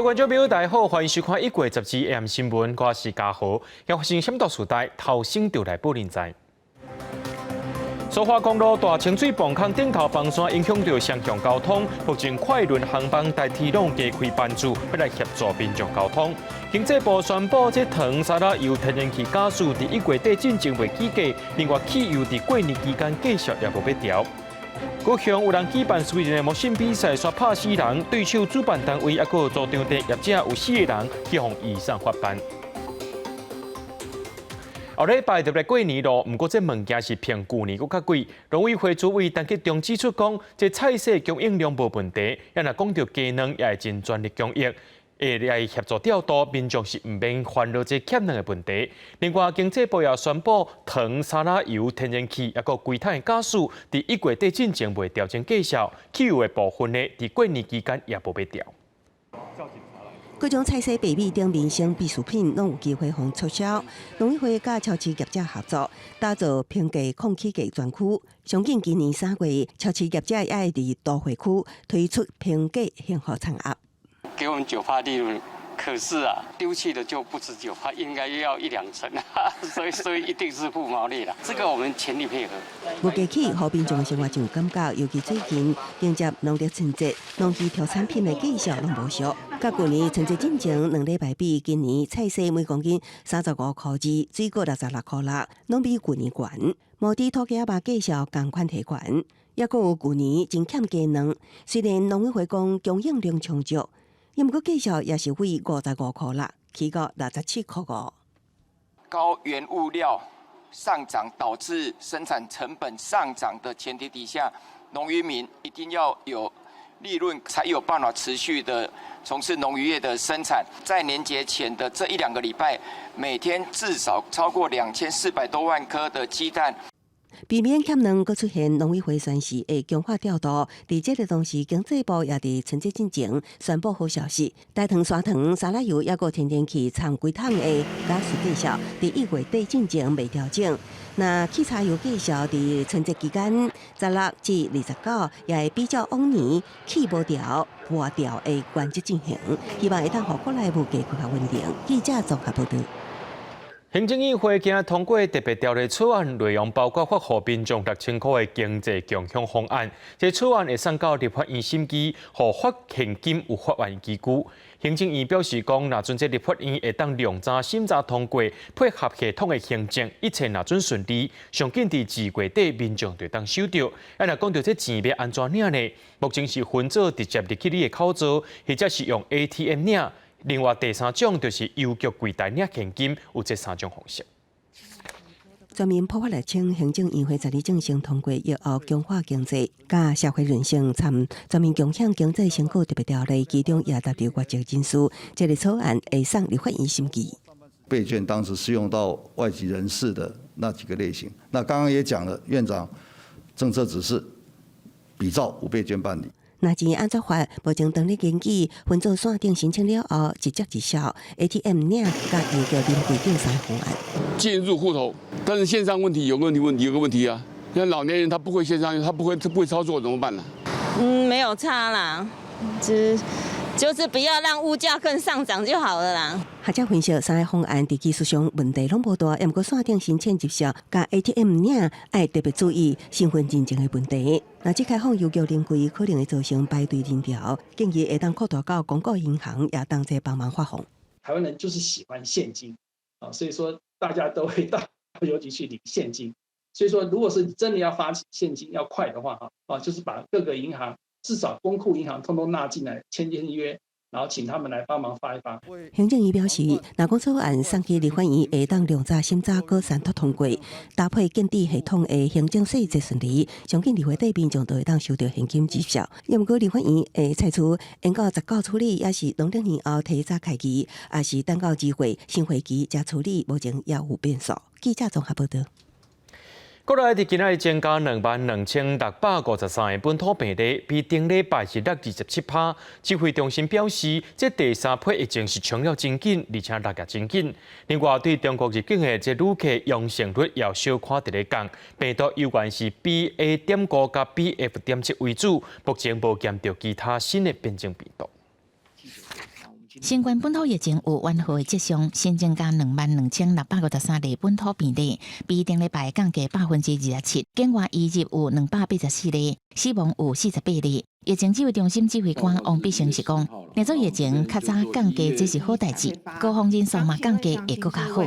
各位觀眾朋友，大家好，歡迎收看《一月十二 AM 新聞》，我是嘉豪。要發生什麼時代，頭先就來報您知。蘇花公路大清水磅空頂頭崩山，影響著雙向交通。目前快輪航班代替攏加開班次，欲來協助民眾交通。經濟部宣布，這糖、沙拉油、天然氣加稅，佇一月底進前袂起價。另外，汽油佇過年期間繼續也無欲調。高雄有人舉辦私人的魔神比賽，煞拍死人，對手主辦單位抑閣租場地業者有四個人去予移送法辦。後禮拜就來過年囉，毋過這物件是比舊年閣較貴。農委會主委陳吉仲指出講，這菜色供應量無問題，抑若講著雞卵也會盡全力供應，會來協助調度，民眾是毋免煩惱這欠卵的問題。另外，經濟部也宣布，糖、沙拉油、天然氣抑閣規桶的加稅，佇一月底進前袂調整價數，汽油的部分呢，佇過年期間也無欲調。各種菜色、白米等民生必需品攏有機會予促銷。農委會佮超市業者合作，打造平價抗起價專區。上緊今年3月，超市業者也會佇都會區推出平價幸福餐盒。給我們9%利潤，可是啊，丟棄的就不止9%，應該要一兩成，所以一定是負毛利啦。這個我們全力配合。物價起，予民眾的生活真有感覺，尤其最近迎接農曆春節，農漁特產品的價數攏無俗。佮舊年春節進前2禮拜比，今年菜色每公斤35塊2，水果66塊6，攏比舊年懸。無止土雞仔肉價數仝款提懸，抑閣有舊年真欠雞卵。雖然農委會講供應量充足，毋過價數也是為55塊6，起到67塊5。高原物料上漲導致生產成本上漲的前提底下，農漁民一定要有利潤，才有辦法持續的從事農漁業的生產。在年節前的這一兩個禮拜，每天至少超過2400多萬顆的雞蛋。避免欠卵閣出現，農委會宣示會強化調度。佇這個同時，經濟部也佇春節進前宣布好消息：代糖、砂糖、沙拉油抑閣天然氣摻規桶的加稅價數，佇一月底進前袂調整。那汽柴油價數佇春節期間16至29，也會比照往年氣無調、無調的原則進行，希望會當予國內物價閣較穩定。記者綜合報導。行政院會今日通過特別條例草案，內容包括發予民眾6000塊的經濟共享方案。這草案會送到立法院審議，予發現金有法案依據。行政院表示講，若准這立法院會當量早審查通過，配合系統的行政，一切若准順利，上緊佇2月底民眾就當收著。啊，若講著這錢欲按怎領呢？目前是分做直接入去你的口座，或者是用 ATM 領。另外第三種就是郵局櫃台領現金，有這三種方式。全面普法來稱，行政院會12正式通過疫後強化經濟佮社會韌性參全面共享經濟成果特別條例，其中也納入外籍人士。這個草案會送立法院審議。倍券當時適用到外籍人士的那幾個類型。那剛剛也講了，院長政策指示比照五倍券辦理。若錢按怎發？目前當日根據分做線頂申請了後，直接入帳 ATM 領佮郵局臨櫃等三方案。進入戶頭，但是線上問題有個問題，問有個問題啊，像老年人他不會線上，他不會操作怎麼辦呢？嗯，沒有差啦，就是不要讓物價更上漲就好了啦。學者分析，三个方案佇技術上問題攏無大，毋過線頂申請入帳佮 ATM 領，愛特別注意身份認證的問題。若這開放郵局臨櫃，可能會造成排隊人潮，建議會當擴大到公股銀行也同齊幫忙發放。台灣人就是喜歡現金啊，所以說大家都會到郵局去領現金。所以說，如果是真的要發現金要快的話，哈啊，就是把各個銀行，至少公庫銀行通通納進來簽簽約。然後請他們來幫忙發一發。行政院表示，若講草案送去立法院會當量早審查閣三讀通過，搭配建置系統的行政細節順利，上緊2月底民眾就會當收著現金支票。毋過立法院會採取延到19處理，抑是農曆年後提早開議，抑是等到2月新會期才處理，目前猶有變數。記者綜合報導。國內佇今仔日增加22,653個本土病例，比頂禮拜是落27%。指揮中心表示，這第三波疫情是衝了真緊，而且來得真緊。另外，對中國入境的這旅客陽性率也小可佇咧降，病毒猶原是 BA.5佮 BF.7為主，目前無檢著其他新的變種病毒。新冠本土疫情有緩和的跡象，新增加22,653例本土病例，比頂禮拜降低27%。境外移入有284例，死亡有48例。疫情指揮中心指揮官王必勝是講，若做疫情較早降低，這是好代誌，高峰人數嘛降低會閣較好。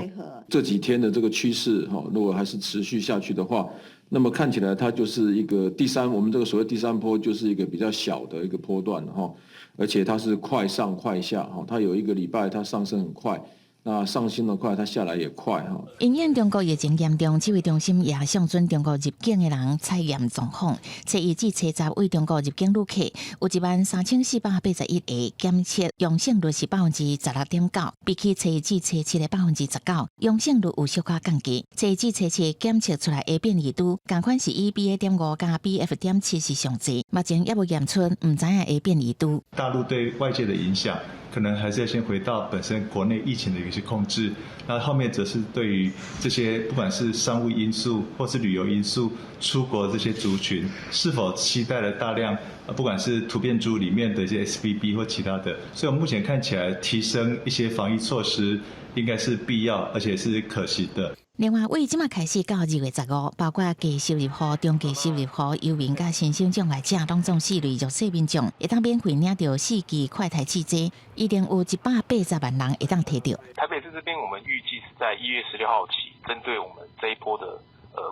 這幾天的這個趨勢，哈，如果還是持續下去的話，那麼看起來它就是一個第三，我們這個所謂第三波就是一個比較小的一個波段，哈，而且它是快上快下，哈，它有一個禮拜它上升很快。那上升得快，它下來也快哈。因應中國疫情嚴重，指揮中心也向準中國入境的人採驗狀況。初一至初十對中國入境旅客有13,481個檢測陽性率是16.9%，比起初一至初七的19%，陽性率有小可降低。初一至初七檢測出來的變異株，仝款是以 BA.5佮 BF.7是上濟，目前猶無驗出毋知影的變異株。大陸對外界的影響，可能還是要先回到本身國內疫情的一些控制，那後面則是對於這些不管是商務因素或是旅遊因素出國這些族群，是否攜帶了大量，不管是突變株裡面的一些 XBB 或其他的，所以我目前看起來提升一些防疫措施應該是必要而且是可行的。另外，對這馬開始到2月15，包括低收入戶、中低收入戶、游民佮身心障礙者，攏總四類弱勢民眾，會當免費領著四劑快篩試劑，一定有180萬人會當提著。台北市這邊，我們預計是在1月16號起，針對我們這一波的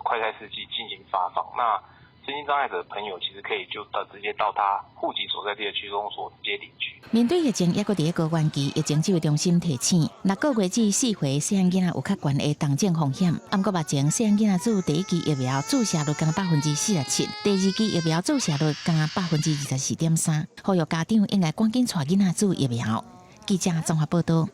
快篩試劑進行發放。那身心障礙者的朋友，其實可以就到直接到他戶籍所在地的區公所直接領取。面對疫情，猶閣佇高原期，疫情指揮中心提醒，6個月至4歲細漢囡仔有較懸的重症風險。毋過目前細漢囡仔注第一劑疫苗注射率干焦47%，第二劑疫苗注射率干焦24.3%，呼籲家長應該趕緊帶囡仔注疫苗。記者綜合報道。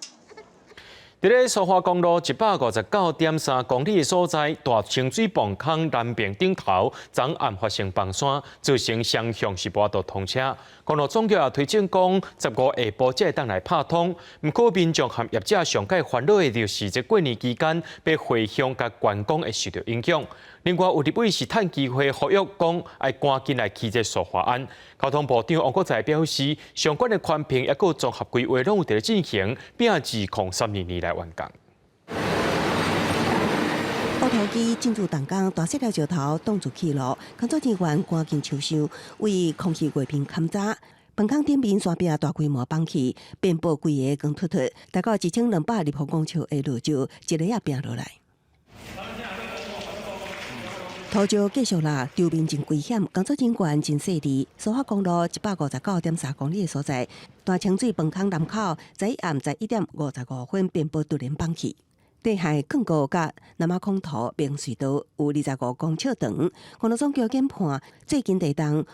佇咧蘇花公路159.3公里的所在，大清水泵坑南爿頂頭，昨暗發生崩山，造成雙向是無法度通車。公路總局也推測講，15下晡才會當來拍通。毋過民眾和業者上蓋煩惱的就是這過年期間，欲回鄉佮觀光會受著影響。另外有立委是趁機會呼籲講，愛趕緊來起這蘇花岸。交通部長王國材表示，相關的環評抑閣綜合規劃攏有佇咧進行，拼2032年來完工。烏塗機進駐動工，大細粒石頭擋住去路，工作人員趕緊搶修，為空氣月坪勘查。崩坑頂面山壁大規模崩去，遍佈規个光禿禿，大概1200立方公尺的落石，一下仔拚落來。土石繼續落，場面真危險，工作人員真細膩。蘇花公路159.3公里的所在，大清水崩坑南口，昨暗11點55分邊坡突然崩去。地下坑溝佮南馬空塗明隧道有25公尺長。公路總局研判，最近地動，予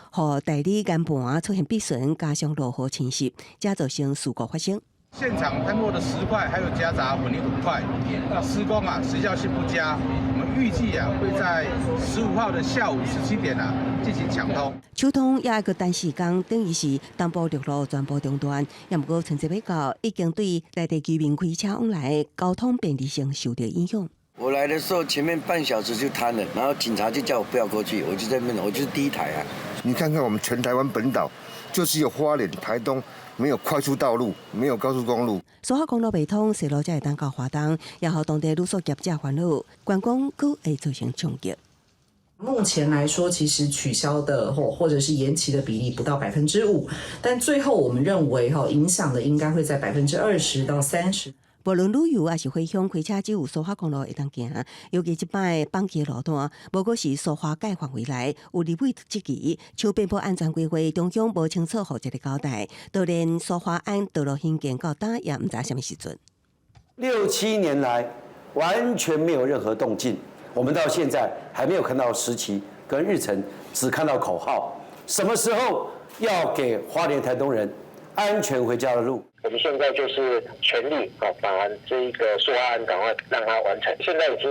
大理岩盤出現變損，加上落雨侵蝕，才造成事故發生。現場坍落的石塊還有夾雜混凝土塊，那施工啊時效性不佳，我們預計啊會在15號的下午17點啊進行搶通。搶通也閣等時間，等於是東部陸路全部中斷。也毋過春節欲到，已經對在地居民開車往來交通便利性受到影響。我來的時候前面半小時就癱了，然後警察就叫我不要過去，我就在那邊，我就是第一台啊。你看看我們全台灣本島，就是有花蓮、台東。沒有快速道路，沒有高速公路。蘇花公路袂通，西路才會當到華東，也予當地旅宿業者煩惱，觀光閣會造成衝擊。目前來說，其實取消的或者是延期的比例不到5%，但最後我們認為哈影響的應該會在20%到30%。無論旅遊抑是回鄉開車，只有蘇花公路會當行。尤其這擺崩起路段，無閣是蘇花改範圍內，有立委質疑，像邊坡安全規劃中央無清楚予一个交代，就連蘇花岸道路興建到今也毋知啥物時陣。六七年來完全沒有任何動靜，我們到現在還沒有看到時期跟日程，只看到口號。什麼時候要給花蓮台東人安全回家的路？我們現在就是全力哦，把這一個蘇花案趕快讓它完成。現在已經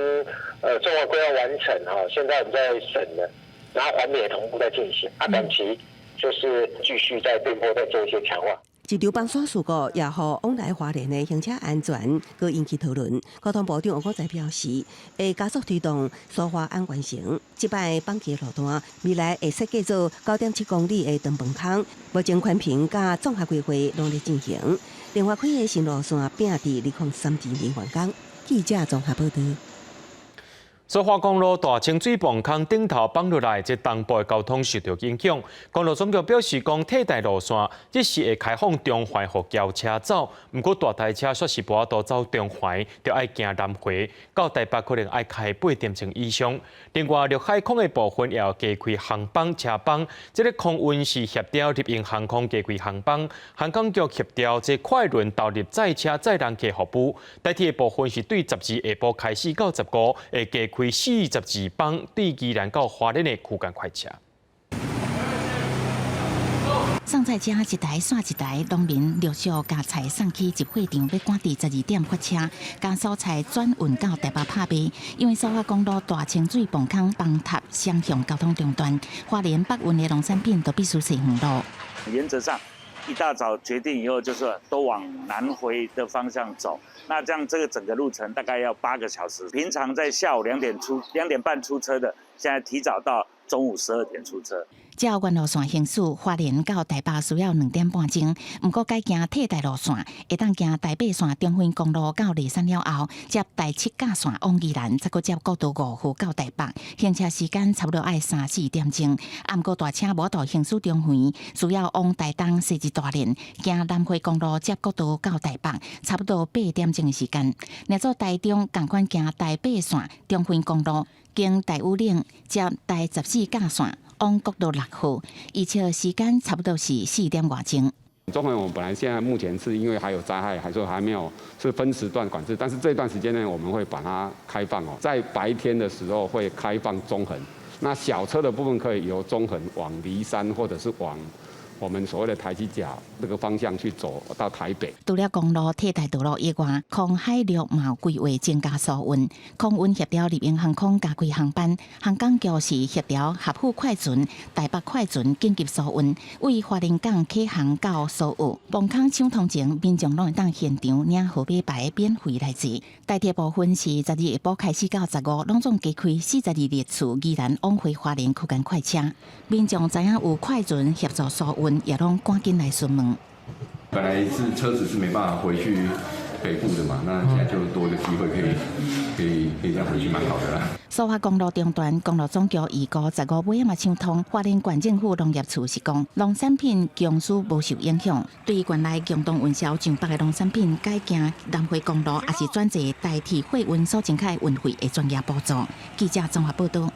綜合規劃完成哈，現在我們在審了，然後環評也同步在進行。啊，短期就是繼續在邊坡再做一些強化。這場崩山事故也予往來花蓮的行車安全，閣引起討論。交通部長王國材表示，會加速推動蘇花案完成。這擺崩起路段，未來會設計做9.7公里的長崩坑，目前環評佮綜合規劃攏咧進行。另外幾个新路線拚佇2032年完工。記者綜合報導。蘇花公路大清水磅坑頂頭崩落來，這東部的交通受著影響。公路總局表示，講替代路線這時會開放中環予轎車走，毋過大台車煞是無法度走中環，著愛行南迴，到台北可能愛開八點鐘以上。另外，陸海空的部分也要加開航班車班，這个空運是協調立榮航空加開航班，航空局協調這快輪投入載車載人客服務。台鐵的部分是對十二下晡開始到15會加開42班對宜蘭到花蓮的區間快車。送菜車一台煞一台，農民陸續共菜送去集貨場，欲趕佇12點發車，將蔬菜轉運到台北拍賣。因為蘇花公路大清水磅坑崩塌，雙向交通中斷，花蓮北運的農產品都必須踅遠路。原則上，一大早決定以後，就是都往南迴的方向走。那這樣這個整個路程大概要8個小時。平常在下午2點出2點半出車的，現在提早到中午12點出車。照原路線行駛，花蓮到台北需要2點半鐘。毋過改行替代路線，會當行台八線中橫公路到梨山了後，接台七甲線往宜蘭，再閣接國道5號到台北，行車時間差不多愛三四點鐘。啊，毋過大車無法度行駛中橫，需要往台東設置大連，行南迴公路接國道到台北，差不多8點鐘的時間。若做台中仝款行台八線中橫公路，經大武嶺接台14甲線。往國道6號，預測時間差不多是4點外鐘。中橫我們本來現在目前是因為還有災害，還說還沒有是分時段管制，但是這段時間呢，我們會把它開放哦，在白天的時候會開放中橫，那小車的部分可以由中橫往梨山或者是往我們所謂的台七甲那個方向去走到台北。除了公路替代道路以外，空海陸嘛有規劃增加疏運。空運協調立榮航空加開航班，航港局是協調合富快船、台北快船緊急疏運，為花蓮港啟航到蘇澳、磅空搶通前，民眾攏會當現場領號碼牌免費來坐。台鐵部分是12下晡開始到15，攏總加開42列次宜蘭往回花蓮區間快車。民眾知影有快船協助疏運，也攏趕緊來詢問。本來是車子是沒辦法回去北部的嘛，那現在就多一個機會可以這樣回去，蠻好的啦。蘇花公路中斷，公路總局預估15尾仔嘛搶通。花蓮縣政府農業處是講，農產品供輸無受影響。對縣內共同運銷上北的農產品，改行南迴公路，抑是轉坐台鐵貨運所增加運費會專業補助。記者綜合報導。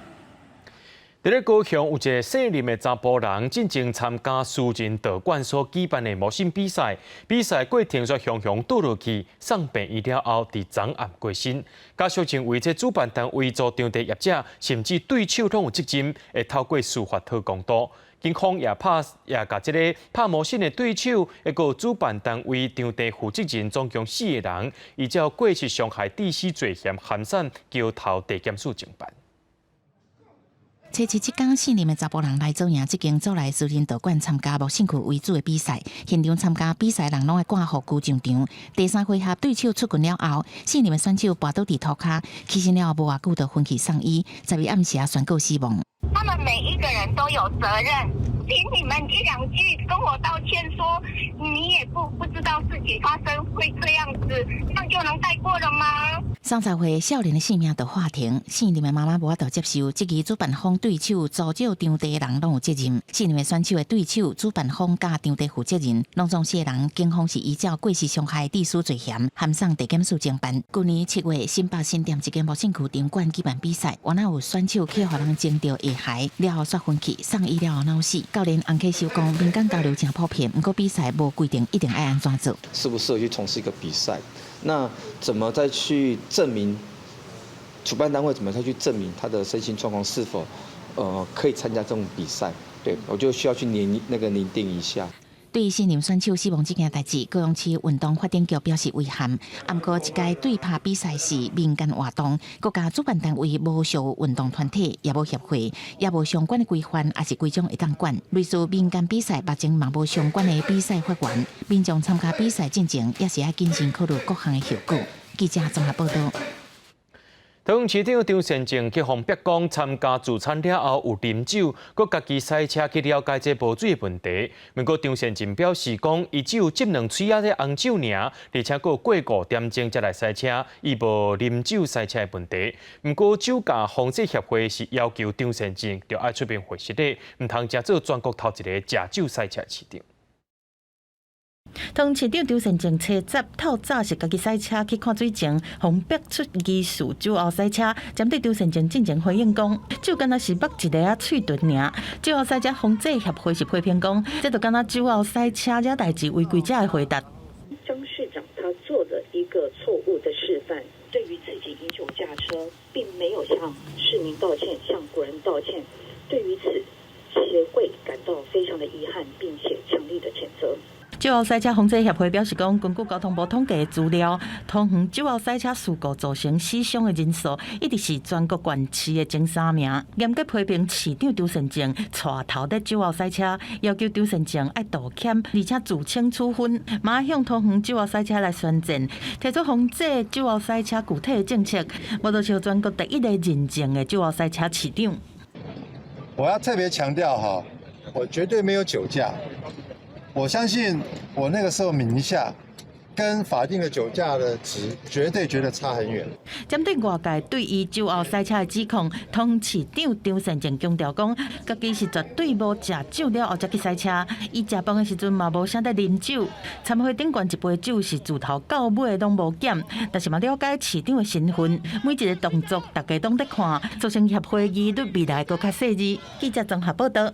佇咧高雄有一个姓林的查埔人，進前參加私人道館所舉辦的魔神比賽，比賽過程煞雄雄倒落去，送病院了後，佇昨暗過身。家屬認為這主辦單位做場地業者，甚至對手攏有責任，會透過司法討公道。警方也拍也共這个拍魔神的對手，抑閣主辦單位場地負責人總共四个人，依照過失傷害致死罪嫌函送橋頭地檢署偵辦。初七這工，姓林的查埔人來左營這間組內私人道館參加無身軀為主的比賽。現場參加比賽人攏愛掛護具上場。第三回合對手出拳了後，姓林的選手跋倒佇塗跤，起身了後無偌久就昏去送醫，12暗時宣告死亡。他們每一個人都有責任，請你們一兩句跟我道歉，說你也不知道事情發生會這樣子，那就能帶過了嗎？30歲少年的性命就化停，姓林的媽媽無法度接受，質疑主辦方對手租借場地的人攏有責任。姓林的選手的對手、主辦方佮場地負責人，攏總四个人，警方是依照過失傷害致死罪嫌，函送地檢署偵辦。舊年7月，新北新店一間無身軀場館舉辦比賽，原來有選手去予人整著下頦，了後煞昏去，送醫了後腦死。教練洪啟修講，民間交流誠普遍，毋過比賽無規定一定愛按怎做。適不適合去從事一個比賽？那怎麼再去證明主辦單位怎麼再去證明他的身心狀況是否可以參加這種比賽？對，我就需要去擬那個擬定一下。對姓林選手死亡這件代誌，高雄市運動發展局表示遺憾。毋過，這屆對拍比賽是民間活動，國家主辦單位無屬運動團體，也無協會，也無相關的規範，抑是規章會當管。類似民間比賽，目前嘛無相關的比賽法源。民眾參加比賽進前，也是愛謹慎考慮各項的後果。記者綜合報導。桃園市長張善政去予逼供參加聚餐了後有啉酒，閣家己駛車去了解這無水的問題。毋過張善政表示講，伊只有斟兩喙仔的紅酒爾，而且閣過5點鐘才來駛車，伊無啉酒駛車的問題。毋過酒駕防制協會是要求張善政著愛出面回實的，毋通成做全國頭一個食酒駛車市長。桃園市長張善政初十透早是家己駛車去看水情，予逼出疑似酒後駛車。針對張善政進前回應講，酒敢若是擘一下仔喙唇爾。酒後駛車防制協會是批評講，這就敢若酒後駛車惹代誌違規者的回答。張市長他做了一個錯誤的示範，對於自己飲酒駕車，並沒有向市民道歉，向國人道歉。對於此，協會感到非常的遺憾，並且強力的譴責。酒後駛車防制協會表示講，根據交通部統計資料，桃園酒後駛車事故造成死傷的人數，一直是全國縣市的前三名。嚴格批評市長張善政帶頭咧酒後駛車，要求張善政愛道歉，而且自請處分，嘛向桃園酒後駛車來宣戰，提出防制酒後駛車具體的政策，無就像全國第一個認證的酒後駛車市長。我要特別強調哈，我絕對沒有酒駕。我相信我那個時候抿一下，跟法定的酒駕的值絕對覺得差很遠。針對外界對伊酒後駛車的指控，桃園市長張善政強調講，家己是絕對無食酒了後才去駛車，伊食飯的時陣嘛無啥咧啉酒，餐會頂懸一杯酒是自頭到尾攏無減，但是嘛了解市長的身份，每一个動作大家攏咧看，造成協會疑慮未來閣較細緻。記者綜合報道。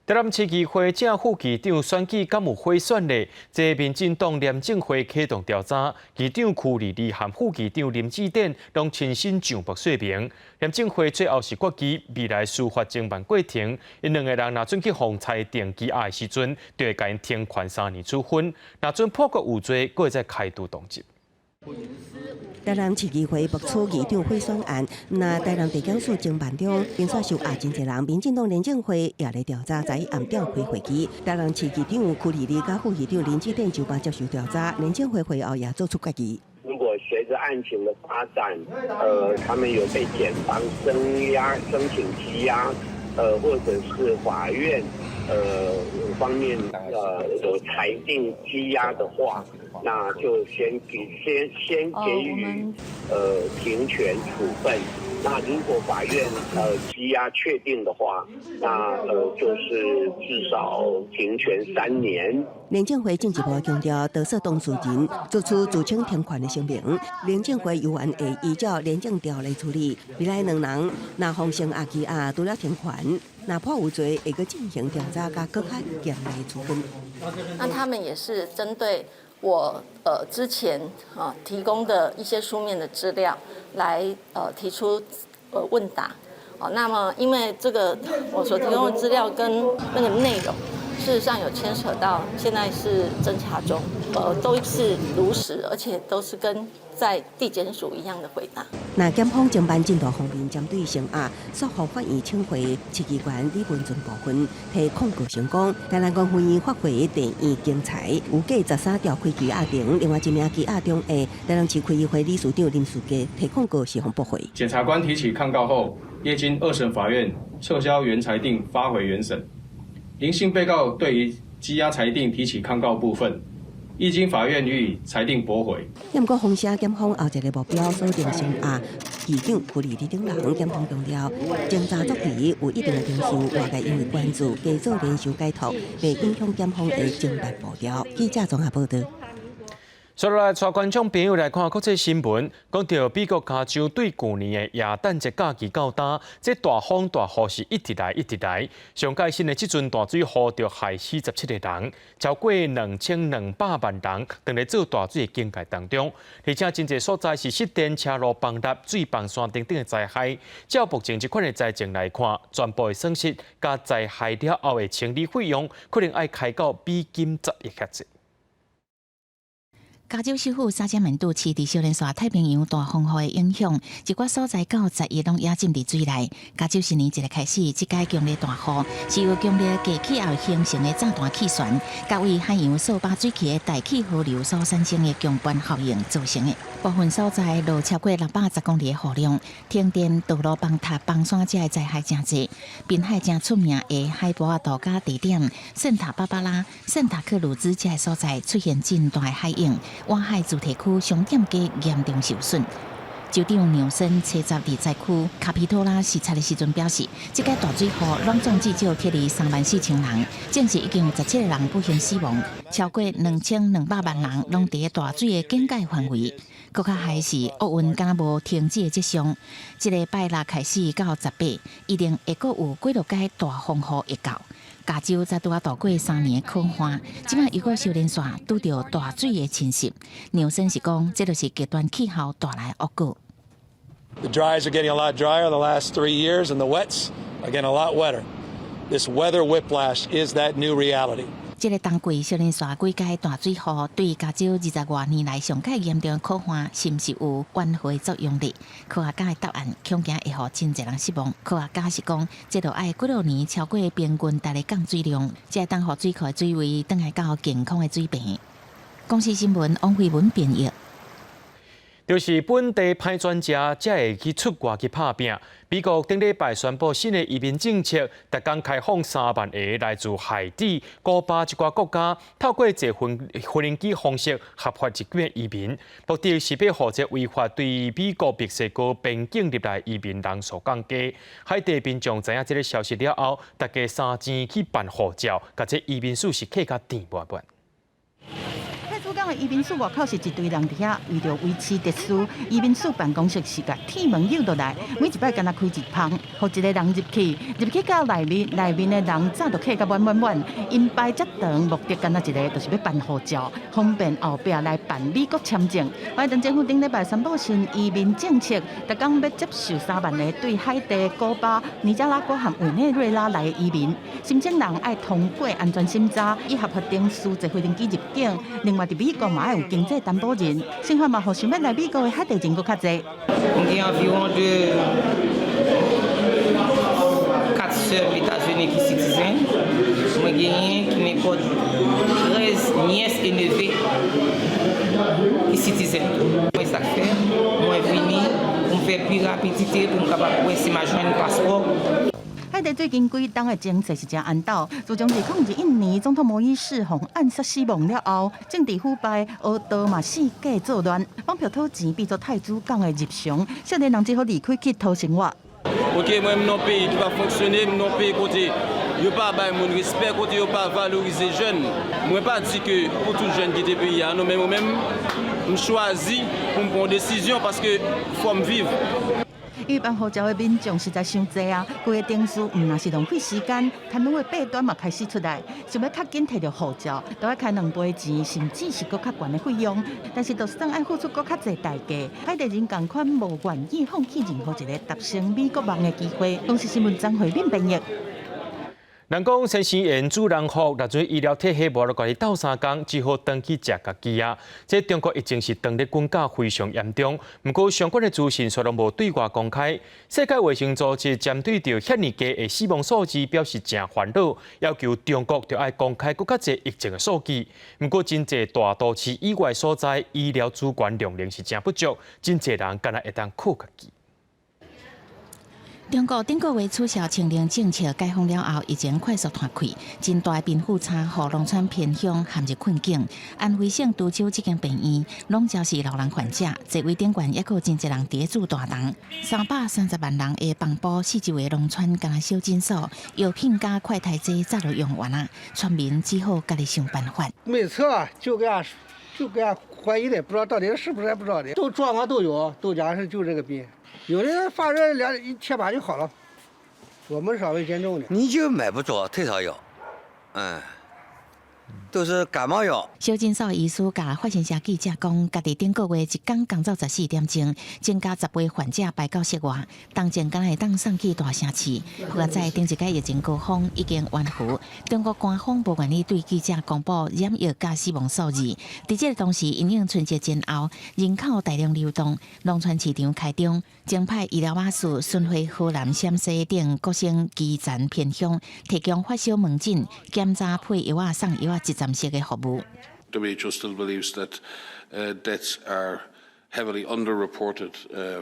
台南市議會正副議長選舉敢有賄選咧？這民進黨廉政會啟動調查，議長邱莉莉和副議長林志典攏親身上報說明。廉政會最後是決議未來司法偵辦過程，𪜶兩个人若準去予裁定羈押的時陣，就會共𪜶停權3年處分；若準判決有罪，閣會再開除黨籍。台南市議會爆出議長賄選案，那台南地檢署偵辦中，並且受壓真濟人。民進黨廉政會也咧調查，昨暗召開會議。台南市議長邱莉莉佮副議長林志典就罷接受調查，廉政會會後也做出決議。如果隨着案情的發展，他們有被檢方聲押、申請羈押，或者是法院，方面，有裁定羈押的話，那就先給予停權處分。那如果法院羈押確定的話，那就是至少停權3年。廉政會進一步強調，多數當事人做出自請停權的聲明。廉政會猶原會依照廉政條例處理。未來兩人若予聲押羈押，除了停權，若判有罪，會閣進行調查，佮閣較嚴厲處分。那他們也是針對我之前啊提供的一些書面的資料來提出問答。哦，那麼因為這個我所提供的資料跟那個內容，事實上有牽扯到，現在是偵查中，都是如實，而且都是跟在地檢署一樣的回答。那檢方偵辦進度方面，針對聲押訴予法院請回市議員李文俊部分提抗告成功。台南縣分院發回地院檢裁，有計13調開羈押庭，另外一名羈押中的台南市區議會理事長林士傑提控告是予駁回。檢察官提起抗告後，業經二審法院撤銷原裁定，發回原審。林姓被告對於羈押裁定提起抗告部分，亦經法院予以裁定駁回。毋過，封寫檢方後一个目標鎖定聲押議長邱莉莉等人，檢方強調，偵查作為有一定的程序，外界因為關注，加做聯手解託，袂影響檢方的偵辦步調。記者綜合報道。接落來，帶觀眾朋友來看國際新聞，講到美國加州對舊年的耶誕節假期到今，這大風大雨是一直來一直來。上蓋新的這陣大水雨就害死17個人，超過2200萬人佇咧做大水的警戒當中。而且真濟所在是失電、車路崩塌、水崩山等等的災害。照目前這款的災情來看，全部的損失佮災害了後的清理費用，可能愛開到美金10億遐濟。加州首府薩加門都市佇小連紲太平洋大風雨的影響，一寡所在到10日攏淹浸佇水內。加州新年一个開始，這屆強烈大雨是由強烈低氣壓形成的炸彈氣旋，佮為海洋掃把水汽的大氣河流所產生的強迫效應造成的。部分所在落超過610公里的雨量，停電、道路崩塌、崩山這个災害誠濟。濱海誠出名的海波仔度假地點聖塔芭芭拉、聖塔克魯茲這个所在出現真大的海湧。外海主題區商店街嚴重受損。州長紐森初十佇災區卡皮托拉視察的時陣表示，這屆大水雨攏總至少撤離34,000人，證實已經有17個人不幸死亡，超過2200萬人攏佇大水的警戒範圍。閣較害是烏雲敢若無停止的跡象，這个拜六開始到18，一定會閣有幾落屆大風雨會到。加州才拄仔度過3年的乾旱，這擺又閣小連紲拄著大水的侵襲。紐森是講，這就是極端氣候帶來的惡果。 The dries are getting a lot drier the last 3 years, and the wets are getting a lot wetter. This weather whiplash is that new reality. 這个冬季小連紲幾屆大水雨，對加州20外年來上蓋嚴重的苦旱，是毋是有緩和的作用力？科學家的答案恐驚會予真濟人失望。科學家是講，這著愛幾落年超過平均逐日降水量，才會當予水庫的水位轉來到健康的水平。公視新聞王慧文編譯。就是本地歹轉食，才會去出外去拍拚。美國頂禮拜宣布新的移民政策，逐工開放3萬個來自海地、古巴這寡國家，透過坐飛行機方式合法入境移民。目的是欲予這違法對美國墨西哥邊境入來移民人數降低。海地民眾知影這个消息了後，大家三錢去辦護照，共這移民署是客甲甜滿滿。太子港的移民署外口是一堆人佇遐，為著維持秩序，移民署辦公室是共鐵門扭落來，每一擺敢若開一縫，予一个人入去，入去到內面，內面的人早就客甲滿滿滿，𪜶排遮長，目的敢若一个，就是欲辦護照，方便後壁來辦美國簽證。拜登政府頂禮拜宣布新移民政策，逐工欲接受3萬个對海地、古巴、尼加拉瓜和委內瑞拉來的移民，申請人愛通過安全審查，以合法程序坐飛機入境。另外，佇美國嘛愛有經濟擔保人，新法嘛，予想欲來美國的海地人閣較濟。 Environ de 4 sœurs États-Unis ki citizen, mwen genyen ki nenpòt 13 nièces et neveux ki citizen. Mwen sa fè, mwen vini pou m fè pi rapidite pou m kapab wè si m a jwenn paspò. 海地最近幾冬的情勢是誠絚斗，自從2021年總統摩伊士予暗殺死亡了後，政治腐敗、黑道嘛四界作亂，綁票討錢變做太子港的日常，少年人只好離開去討生活。 Ok, mwen m nan peyi ki pa fonksyone, m nan peyi kote yo pa bay moun respè, kote yo pa valorize jèn. Mwen pa di ke pou tout jèn kite peyi a, non men mwen menm m chwazi pou m pran desizyon paske fò m viv. 欲辦護照的民眾實在傷濟啊！規个程序毋但是浪費時間，貪污的弊端嘛開始出來。想欲較緊提著護照，都愛開兩倍錢，甚至是閣較懸的費用。但是就算愛付出閣較濟代價，海地人仝款無願意放棄任何一个達成美國夢的機會。公視新聞張惠敏編譯。人講先生緣主人福，若陣醫療體系無法度家己鬥相共，只好轉去食家己啊。這中國疫情是當日滾甲非常嚴重，毋過相關的資訊卻攏無對外公開。世界衛生組織針對著遐爾低的死亡數字表示誠煩惱，要求中國著愛公開閣較濟疫情的數據。毋過真濟大都市以外所在醫療資源量能是誠不足，真濟人敢若會當靠家己。中國頂個月取消清零政策解封了後，疫情快速湠開，真大貧富差，予農村偏鄉陷入困境。安徽省滁州這間病院攏總是老人患者，座位頂懸，猶閣有真濟人佇咧住大床。330萬人的蚌埠四周圍農村，敢若小診所，藥品佮快篩劑早就用完啊，村民只好家己想辦法。沒測就給俺就給俺懷疑的，不知道到底是不是，不知道的，都狀況都有，都講是就這個病。有的發熱兩一貼把就好了，我們稍微嚴重點。你就買不着退燒藥，嗯，都是感冒藥。小診所醫師共法新社記者講，家己頂個月一工工作14點鐘，增加10倍患者排到室外，當前敢若會當送去大城市。不過在頂一擺疫情高峰已經緩和，中國官方無願意對記者公布染疫佮死亡數字。佇這個同時，因應春節前後人口大量流動，龍川市場開張，增派醫療瓦斯巡迴河南、陝西等各省基層偏鄉，提供發燒門診、檢查配藥仔、送藥仔一站式的服務。 WHO still believes that deaths are heavily underreported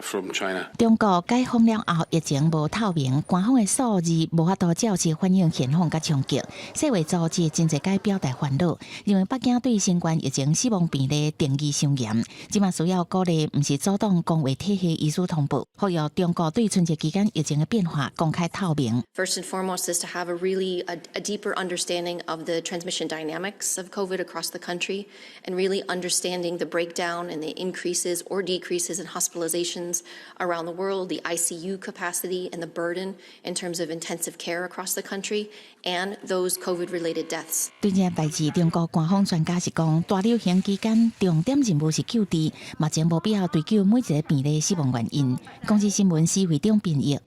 from China. 中國解封了後，疫情無透明，官方的數字無法度照實反映現況佮衝擊。世衛組織真濟擺表達煩惱，認為北京對新冠疫情死亡病例定義傷嚴，這馬需要鼓勵，毋是阻擋公衛體系醫師通報，呼籲中國對春節期間疫情的變化公開透明。 First and foremost is to have a really a deeper understanding of the transmission dynamics of COVID across the country and really understanding the breakdown and the increases or decreases in hospitalizations around the world, the ICU capacity and the burden in terms of intensive care across the country, and those COVID-related deaths. 對這代誌，中國官方專家是講，大流行期間重點任務是救治，目前無必要追究每一个病例死亡原因。公視新聞施會長編譯。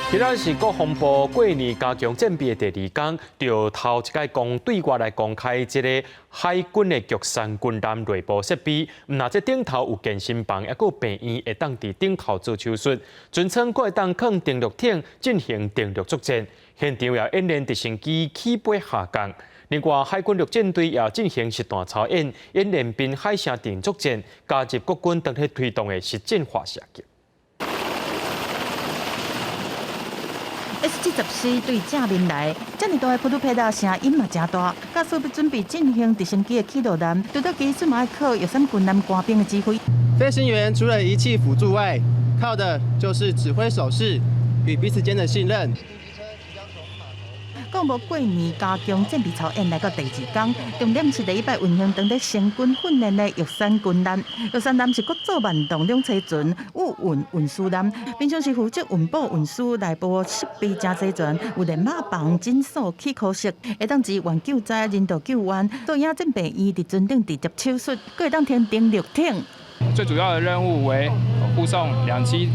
今仔是國防部過年加強戰備的第二工，就頭一擺公對外來公開這个海軍的玉山軍艦內部設備，毋但這頂頭有健身房，抑閣有病院會當佇頂頭做手術，船艙閣會當囥登陸艇進行登陸作戰，現場也演練直升機起飛下降。另外，海軍陸戰隊也進行實彈操演，演練濱海城鎮作戰，加入國軍當咧推動的實戰化射擊。 S-70C 對正面來，遮爾大的普魯皮拉聲音嘛誠大，駕駛欲準備進行直升機的起落艦，除了技術嘛愛靠玉山軍艦官兵的指揮。飛行員除了儀器輔助外，靠的就是指揮手勢與彼此間的信任。國防部過年加強戰備操演來到第二工，重點是第一擺運行當咧成軍訓練的玉山軍艦。玉山艦是國造慢動兩棲船，宇運運輸艦，平常時負責運補運輸內部設備誠齊全，有連馬房、診所、齒科室，會當支援救災、人道救援。做影戰病院佇船頂直接手術，閣會當停登陸艇。最主要的任務為護送兩棲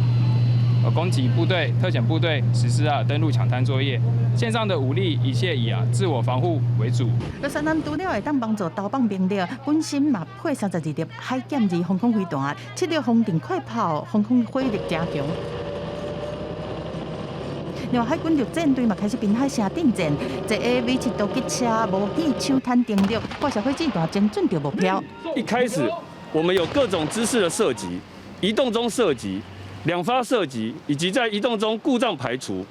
攻擊部隊、特遣部隊實施登陸搶灘作業，線上的武力一切以自我防護為主。玉山艦除了會當幫助投放兵力，本身嘛配32粒海劍二防空飛彈，7粒風盾快炮，防空火力誠強。另外，海軍陸戰隊嘛開始濱海城鎮戰，坐 V7 突擊車模擬搶灘登陸，發射火箭彈精準著目標。一開始我們有各種姿勢的射擊，移動中射擊。兩發射擊以及在移動中故障排除，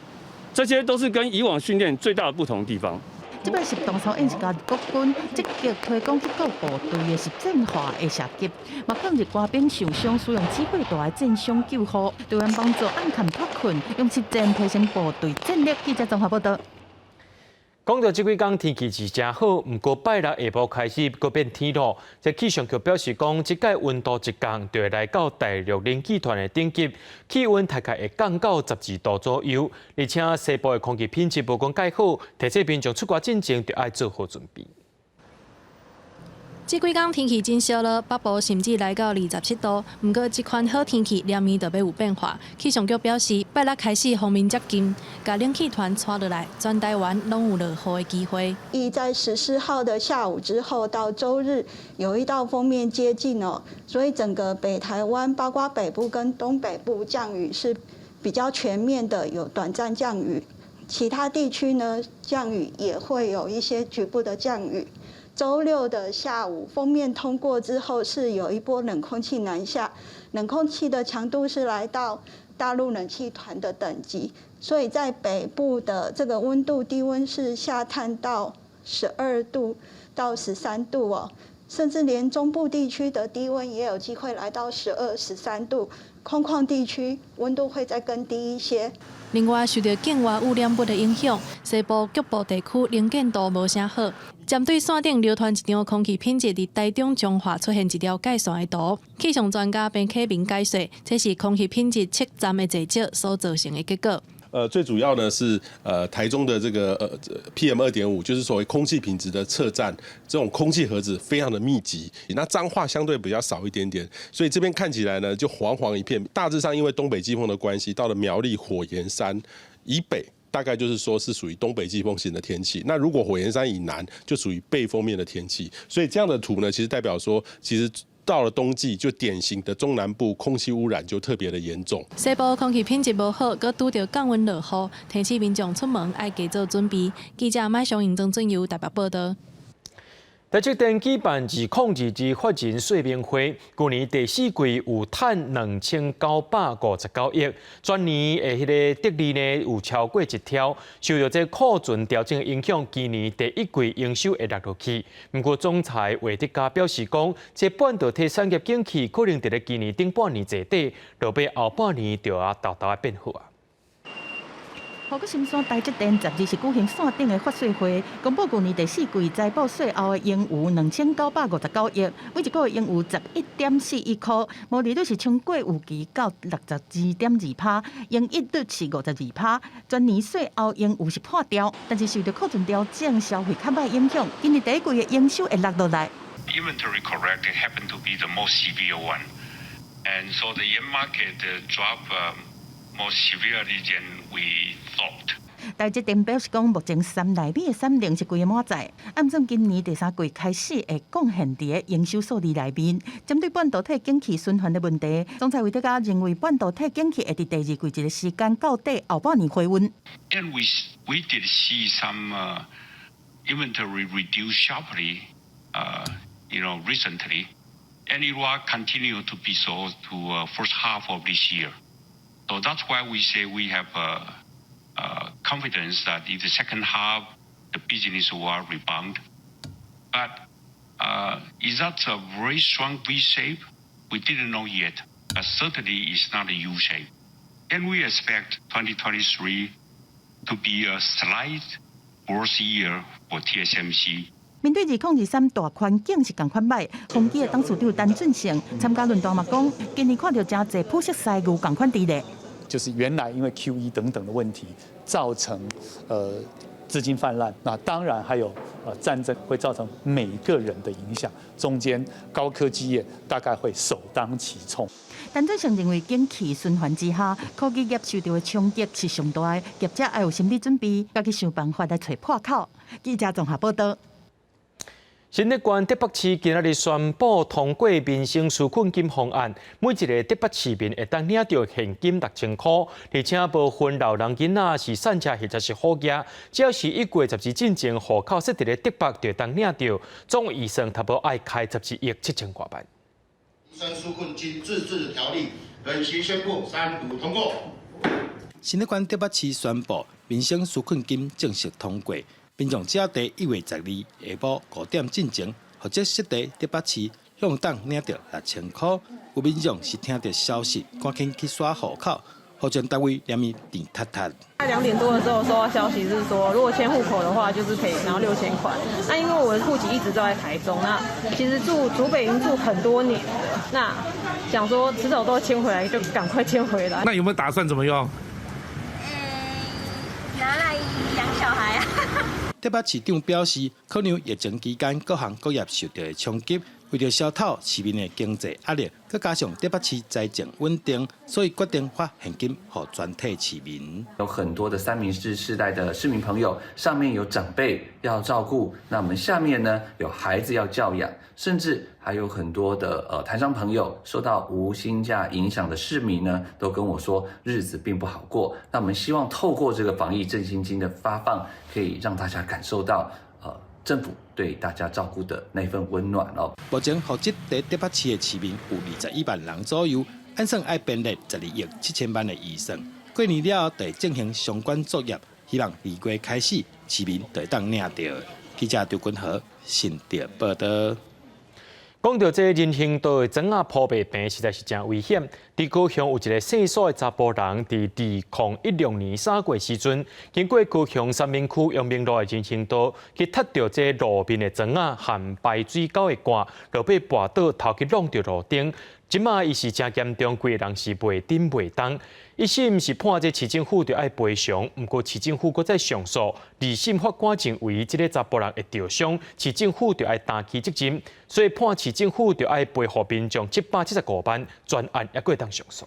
這些都是跟以往訓練最大的不同地方。這擺實彈操演是加入國軍積極推廣去各部隊的實戰化的射擊，嘛抗日官兵受傷使用指揮台戰傷救護，隊員幫助暗崁脫困，用實戰提升部隊戰力。記者綜合報導。講到這幾工天氣是誠好，毋過拜六下晡開始閣變天熱。這氣象局表示講，這擺溫度一降，就會來到大陸冷氣團的頂級，氣溫大概會降到12度左右。而且西部的空氣品質無講蓋好，提醒民眾出外進前就愛做好準備。這幾工天氣真燒熱，北部甚至來到27度。毋過這款好天氣，連綿就欲有變化。氣象局表示，拜六開始鋒面接近，共冷氣團帶落來，全台灣攏有落雨的機會。預在14號的下午之後到週日，有一道鋒面接近哦，所以整個北台灣，包括北部跟東北部降雨是比較全面的，有短暫降雨。其他地區呢，降雨也會有一些局部的降雨。週六的下午，鋒面通過之後，是有一波冷空氣南下，冷空氣的強度是來到大陸冷氣團的等級，所以在北部的這個溫度低溫是下探到12度到13度哦，甚至連中部地區的低溫也有機會來到12、13度，空曠地區溫度會再更低一些。另外，受著境外污染物的影響，西部局部地區能見度無啥好。針對線頂流傳一張空氣品質佇台中彰化出現一條界線的圖，氣象專家彭啟明解說，這是空氣品質測站的濟少所造成的結果。最主要呢是台中的這個PM 2.5，就是所謂空氣品質的測站，這種空氣盒子非常的密集。那彰化相對比較少一點點，所以這邊看起來呢就黃黃一片。大致上因為東北季風的關係，到了苗栗火焰山以北，大概就是說是屬於東北季風型的天氣。那如果火焰山以南，就屬於背風面的天氣。所以這樣的圖呢，其實代表說，其實到了冬季，就典型的中南部空氣污染就特別的嚴重。西部空氣品質無好，閣拄著降溫落雨，提醒民眾出門愛加做準備。記者麥尚盈、曾俊佑台北報道。台積電舉辦2022法人說明會，舊年第四季有趁2959億，全年的彼个得利呢有超過一兆。受到這庫存調整的影響，今年第一季營收會落落去。毋過總裁魏哲家表示講，這半導體產業景氣可能佇咧今年頂半年坐底，落尾後半年就會沓沓變好啊。雨過心山台積電12是舉行線頂的法說會，公布舊年第四季財報稅後的盈餘2959億，每一股盈餘11.41箍，毛利率是超過預期到62.2趴，營益率是52趴，全年稅後盈餘是破兆，但是受著庫存調整、消費較䆀影響，今年第一季的營收會落落來。 Inventory correction happened to be the most severe one, and so the end market drop more severely than we thought. 台積電表示講，目前3納米的產能是規个滿載，按算今年第三季開始會貢獻佇个營收數字內面。針對半導體景氣循環的問題，總裁魏哲家認為半導體景氣會佇第二季一個時間到底，後半年回穩。 And we did see some inventory reduce sharply, recently, and it will continue to be so to first half of this year. So that's why we say we have confidence that in the second half the business will rebound. But is that a very strong V shape? We didn't know yet, but certainly it's not a U shape. And we expect 2023 to be a slight growth year for TSMC. 面對2023大環境是仝款䆀，宏碁的董事長陳俊聖參加論壇嘛講，今年看著誠濟普適西牛仝款佇咧。就是原來因為 QE 等等的問題，造成資金泛濫，那當然還有戰爭會造成每個人的影響，中間高科技業大概會首當其衝。陳俊聖認為，景氣循環之下，科技業受著的衝擊是上大的，業者愛有心理準備，家己想辦法來揣破口。記者綜合報道。新竹縣竹北市今仔日宣布通過民生紓困金方案，每一个竹北市民會當領著現金6000箍，而且無分老人囡仔是散赤或者是虎額，只要是1月12進前戶口設佇咧竹北，就會當領著。總預算差不多愛開12億7000外萬。民生紓困金自治條例，本席宣布三讀通過。新竹縣竹北市宣布民生紓困金正式通過。民眾只要佇1月12下晡5點進前，戶籍設佇竹北市，攏會當領著6000箍。有民眾是聽著消息，趕緊去刷戶口，戶政單位連面甜塌塌。 2點多的時候收到消息是說，如果遷戶口的話，就是可以拿到6000塊。那因為我的戶籍一直都在台中，那其實住竹北已經住很多年了，那想說遲早都要遷回來，就趕快遷回來。那有沒有打算怎麼用？拿來養小孩啊。竹北市長表示，可能疫情期間各行各業受著的衝擊，為著消透市民的經濟壓力，閣加上竹北市財政穩定，所以決定發現金予全體市民。有很多的三明治世代的市民朋友，上面有長輩要照顧，那我們下面呢有孩子要教養，甚至還有很多的台商朋友受到無薪假影響的市民呢，都跟我說日子並不好過。那我們希望透過這個防疫振興金的發放，可以讓大家感受到政府對大家照顧的那份溫暖哦。目前戶籍佇竹北市的市民有21萬人左右，按算愛編列12億7000萬的預算，過年了後就會進行相關作業，希望2月開始市民就會當領著。記者張君和新竹報道。講著這人行道的磚仔鋪袂平，實在是誠危險。佇高雄有一个姓蘇的查埔人，佇2016年3月時陣，經過高雄三民區陽明路的人行道，去踢著這路面的磚仔和排水溝的蓋，落尾跋倒，頭去挵著路燈，這馬伊是誠嚴重，規个人是袂振袂動。一審是判這市政府著愛賠償，毋過市政府閣再上訴，二審法官認為這个查埔人會著傷，市政府著愛擔起責任，所以判市政府著愛賠予民眾775萬，全案猶閣會當上訴。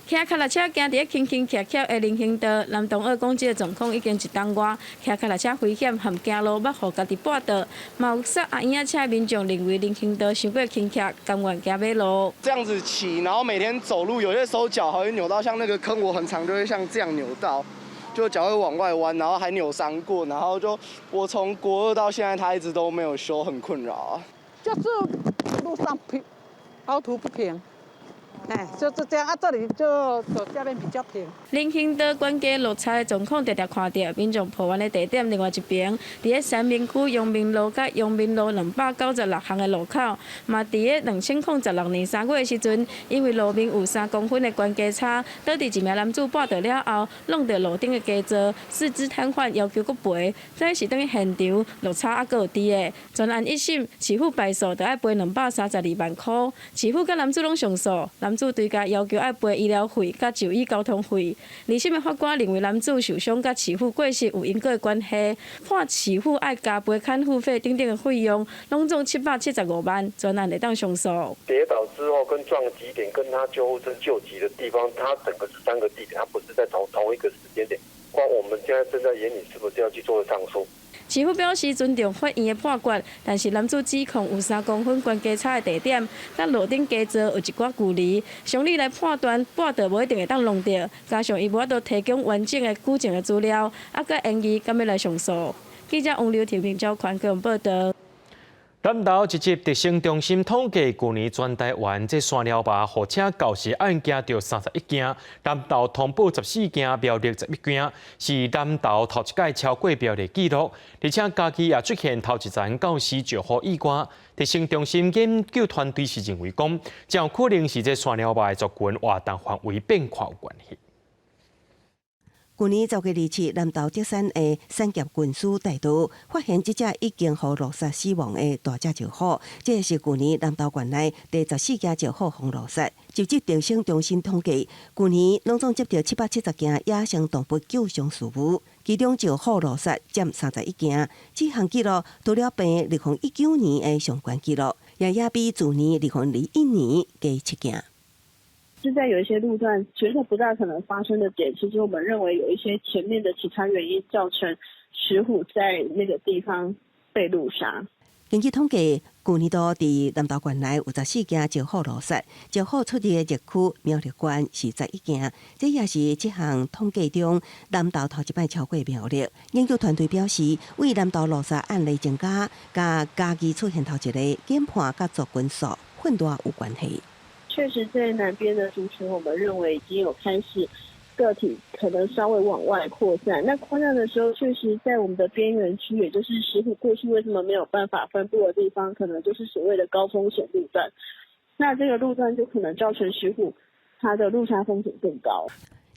騎跤踏車行佇咧輕輕騎騎的人行道，男同學講這个狀況已經一冬外，騎跤踏車危險，含行路捌予家己跛倒。嘛有駛阿嬰仔車的民眾認為人行道傷過輕騎，甘願行馬路。這樣子騎，然後每天走路，有些時候腳還會扭到，像那個坑，我很常就會像這樣扭到，就腳會往外彎，然後還扭傷過，然後就我從國二到現在，他一直都沒有修，很困擾啊。就是路上平，凹凸不平。哎，就是這樣啊，這裡就走下面比較平。人行道懸架落差的狀況，常常看著民眾抱怨的地點。另外一邊，佇咧三民區陽明路佮陽明路296巷的路口，嘛佇咧2016年3月的時陣，因為路面有3公分的懸架差，導致一名男子跋倒了後，弄著路頂的基座，四肢癱瘓，要求閣賠。這是等於現場落差猶閣有佇的。全案一審，市府敗訴，著愛賠232萬箍。市府佮男子攏上訴，男子對家要求愛賠醫療費佮就醫交通費。二審的法官認為男子受傷佮市府過失有因果的關係，判市府愛加賠看護費等等的費用，攏總775萬，全案會當上訴。跌倒之後跟撞擊點跟他救護車救急的地方，他整個是三個地點，他不是在同一個時間點。光我們現在正在研擬是不是要去做上訴。市府表示尊重法院的判決，但是男子指控有3公分懸架差的地點，佮路頂基座有一寡距離，常理來判斷跋倒無一定會當弄著，加上伊無法度提供完整的舉證的資料，猶閣研議敢欲來上訴。記者王劉庭、明昭寬報導。南投一級特生中心統計，舊年全台灣這山貓猫予車咬死案件著31件，南投通報14件，苗栗11件，是南投頭一擺超過苗栗紀錄。而且嘉義也出現頭一層咬死石虎意外。特生中心研究團隊是認為講，誠有可能是這山貓貓的族群活動範圍變寬有關係。舊年10月27，南投竹山的產業運輸大道發現這隻已經予路殺死亡的大隻石虎，這是舊年南投縣內第14件石虎予路殺。就這特生中心統計，舊年攏總接到770件野生動物救傷事務，其中石虎路殺佔31件。這項紀錄除了平2019年的上懸紀錄，也比去年2021年加7件。是在有一些路段絕對不大可能發生的點，其實我們認為有一些前面的其他原因造成石虎在那個地方被路殺。根據統計，舊年度佇南投縣內有14件石虎路殺，石虎出入的熱區苗栗縣是11件，這也是這項統計中南投頭一擺超過苗栗。研究團隊表示，為南投路殺案例增加，佮嘉義出現頭一個研判佮族群數混亂有關係。確實，在南邊的族群，我們認為已經有開始個體可能稍微往外擴散。那擴散的時候，確實在我們的邊緣區，也就是石虎過去為什麼沒有辦法分布的地方，可能就是所謂的高風險路段。那這個路段就可能造成石虎它的路殺風險更高。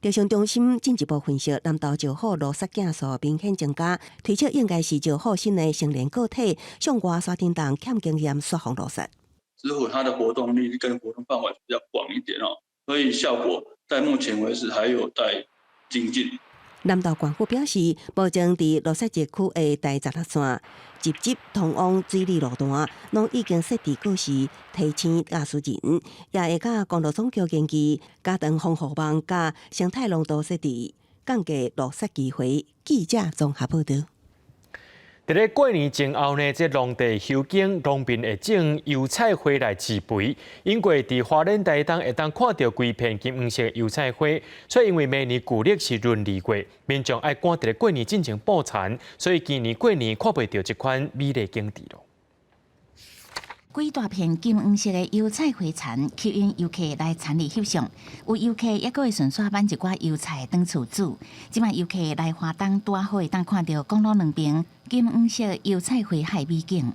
特生中心進一步分析，南投石虎路殺件數明顯增加，推測應該是石虎新的成年個體向外山頂洞欠經驗煞予路殺。石虎它的活動力跟活動範圍比較廣一點哦，所以效果在目前為止還有待精進。南投縣府表示，目前佇路殺熱區的台16線，直接通往水里路段，攏已經設置告示提醒駕駛人，也會佮公路總局研究加長防護網佮生態廊道設置，降低路殺機會。記者綜合報導。佇咧過年前後呢，這農地修耕，農民會種油菜花來飼肥。因為佇花蓮台東會當看著規片金黃色的油菜花，所以因為明年舊曆是閏二月，民眾愛趕佇咧過年進前布田，所以今年過年看袂著這款美麗景致囉。規大片金黃色的油菜花田，吸引遊客來田裡翕相。有遊客猶閣會順紲挽一寡油菜轉厝煮。這擺遊客來花東，拄好會當看著公路兩邊金黃色油菜花海美景。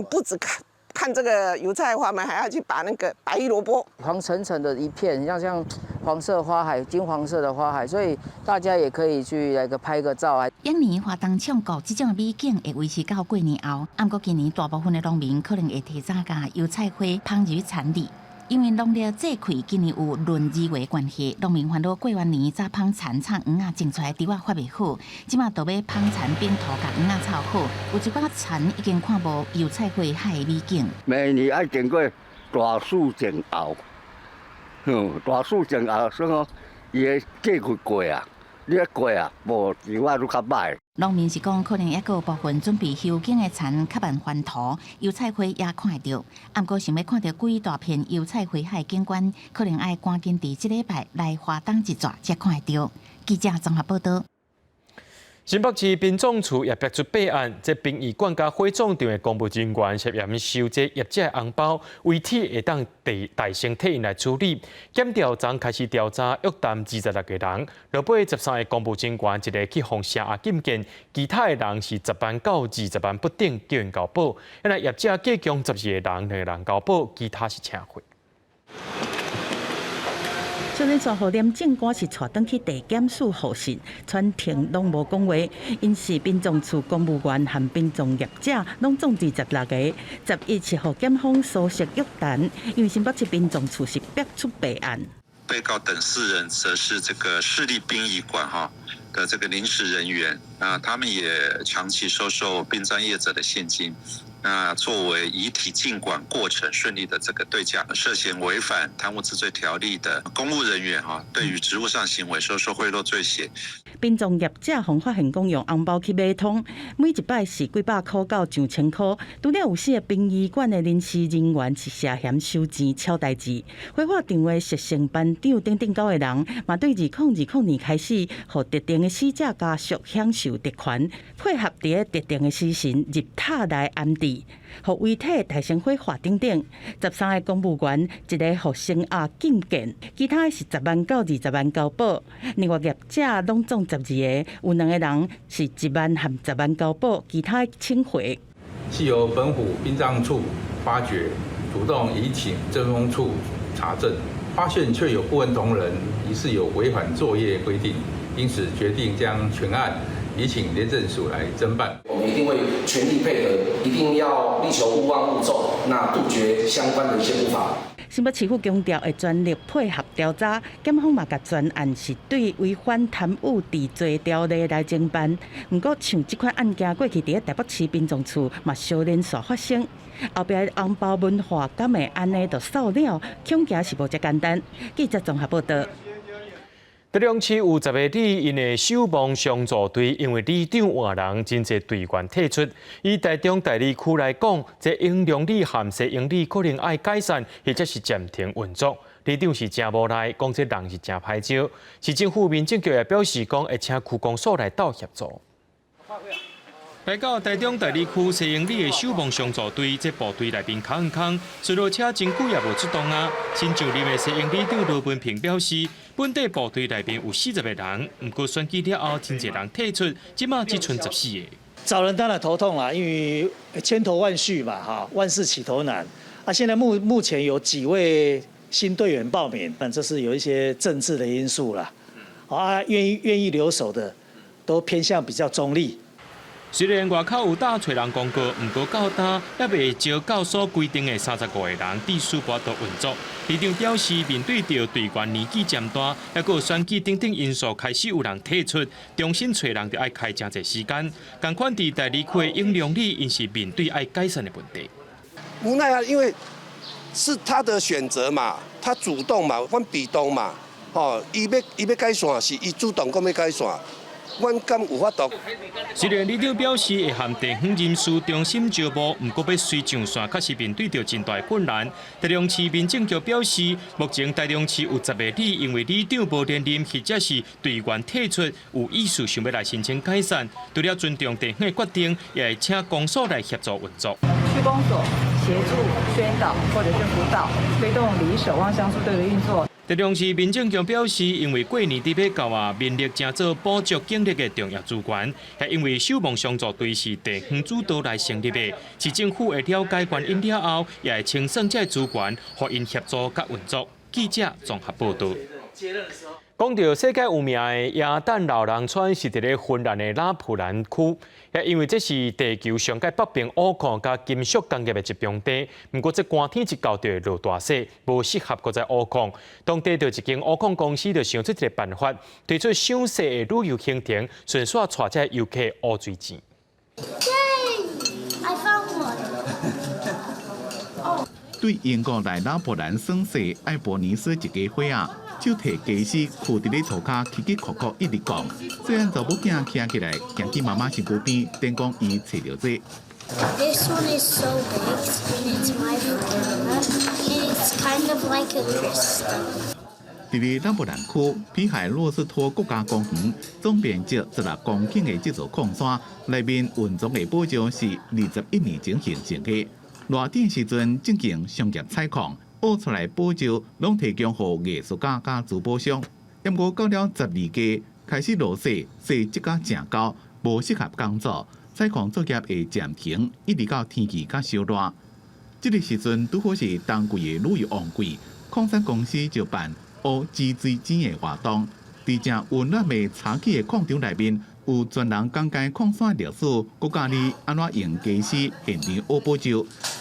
不止看看這個油菜花，們還要去拔那個白蘿蔔。黃澄澄的一片，像黃色花海、金黃色的花海，所以大家也可以去來個拍個照啊。往年花東唱國這種美景會維持到過年後，毋過今年大部分的農民可能會提早共油菜花捧入田裡，因為農曆節氣今年有閏二月關係，農民煩惱過完年才捧田插黃仔種出來稻仔發袂好，這馬就欲捧田扁土共黃仔湊好，有一寡田已經看無油菜花海的美景。每年愛經過大雨前後。大雨前後，所以講伊的節氣過啊，你一過啊，無稻仔愈較䆀。農民是講，可能猶閣有部分準備休耕的田較慢翻土，油菜花也看會著。毋過想欲看著規大片油菜花海景觀，可能愛趕緊佇這禮拜來花東一逝才看會著。記者綜合報道。新北市殯葬處也爆出弊案，這殯儀館佮火葬場的公務人員涉嫌收這業者紅包，遺體會當代先替𪜶來處理。檢調昨開始調查，約談26個人，落尾13個公務人員一个去予聲押禁見，其他的人是10萬到20萬不等，叫𪜶交保。那業者計共12個人，兩個人交保，其他是請回。少年大雨廉政官是帶轉去地檢署候訊，全程攏無講話。𪜶是殯葬處公務員和殯葬業者，攏總26個。11是予檢方搜索約談，因為新北市殯葬處是爆出弊案。被告等四人則是這個市立殯儀館哈的這個臨時人員，那他們也長期收受殯葬業者的現金。那作為遺體進館過程順利的這個對價，涉嫌違反貪污治罪條例的公務人員哈，對於職務上行為收受賄賂罪嫌。殯葬業者予發現講用紅包去買通，每一擺是幾百箍到上千箍。除了有四個殯儀館的臨時人員是涉嫌收錢撨代誌，火化場的實習班長等等九個人，嘛對2020年開始，予特定的死者家屬享受特權，配合佇咧特定的時辰入塔內安置。予遺體代先火化等等，13個公務員一个予聲押禁見，其他是10萬到20萬交保。另外業者攏總12個，有兩個人是1萬和10萬交保，其他請回。係由本府殯葬處發覺，主動移請政風處查證，發現確有部分同仁疑似有違反作業規定，因此決定將全案移請廉政署來偵辦。我們一定會全力配合，一定要力求勿忘勿縱，那杜絕相關的一些不法。新北市府強調會全力配合調查，檢方嘛共全案是對違反貪污治罪條例來偵辦。毋過像這款案件過去佇咧台北市殯葬處嘛相連續發生，後壁紅包文化敢會按呢就掃了，恐驚是無遮簡單。記者綜合報道。台中市有10个里，𪜶的守望相助隊，因為里長換人，真濟隊員退出。以台中大里區來講，這永隆里和西永里可能愛解散，或者是暫停運作。里長是誠無奈，講這人是誠歹招。市政府民政局也表示講，會請區公所來鬥協助。來到台中大里區西永里的守望相助隊，這部隊內面空空，巡邏車真久也無出動啊。新上任的西永里長羅文平表示，本底部隊內面有40個人，毋過選舉了後，真濟人退出，這馬只賰14個。找人當然頭痛啦，因為千頭萬緒嘛，哈，萬事起頭難。啊，現在目前有幾位新隊員報名，但這是有一些政治的因素啦。啊，願意留守的，都偏向比較中立。雖然外口有打揣人公告，毋過到今猶未招到所規定的35個人，至少無法度運作。里長表示，面對著隊員年紀漸大，抑閣有選舉等等因素，開始有人退出，重新揣人就愛開誠濟時間。仝款佇大里區的永隆里，𪜶是面對愛解散的問題。無奈啊，因為是他的選擇嘛，他主動嘛，阮被動嘛，吼，伊欲解散是伊主動講欲解散。阮敢有法度？雖然里長表示會和地方人事中心招募，毋過欲隨上線，確實面對著真大困難。台中市民政局表示，目前台中市有10個里，因為里長無連任或者是隊員退出，有意思想欲來申請解散。除了尊重地方的決定，也會請公所來協助運作。區公所協助宣導或者是輔導，推動里守望相助隊的運作。台中市民政局表示，因為過年佇欲到啊，民力誠做補足警力的重要資源，也因為守望相助隊是地方主導來成立的，市政府會了解原因了後，也會清算這个資源，予𪜶協助佮運作。記者綜合報道。講到世界有名的耶誕老人村是佇咧芬蘭的拉普蘭區，也因為這是地球上蓋北邊挖礦佮金屬工業的集中地。毋過這寒天一到就會落大雪，無適合閣再挖礦。當地就一間挖礦公司就想出一個辦法，推出賞雪的旅遊行程，順紲帶這遊客挖水錢。 I found one. 對英國來拉普蘭省雪艾伯尼斯一家伙仔，手提家私，囥佇咧塗跤，起起哭哭一直講。細漢查某囝徛起來，行去媽媽身軀邊，等講伊揣著這。 This one is so big and it's my formula and it's kind of like a crystal. 佇咧拉普蘭區皮海洛斯托國家公園，總面積16公頃的這座礦山，內面蘊藏的寶石是21年前形成的。熱天時陣進行商業採礦，挖出來寶石攏提供予藝術家佮珠寶商。毋過到了12月開始落雪，雪積甲誠厚，無適合工作，採礦作業會暫停，一直到天氣較燒熱。這個時陣拄好是冬季的旅遊旺季，礦山公司就辦挖紫水晶的活動，佇誠溫暖的早起的礦場內面，有專人講解礦山歷史，閣教你按怎用家私現場挖寶石。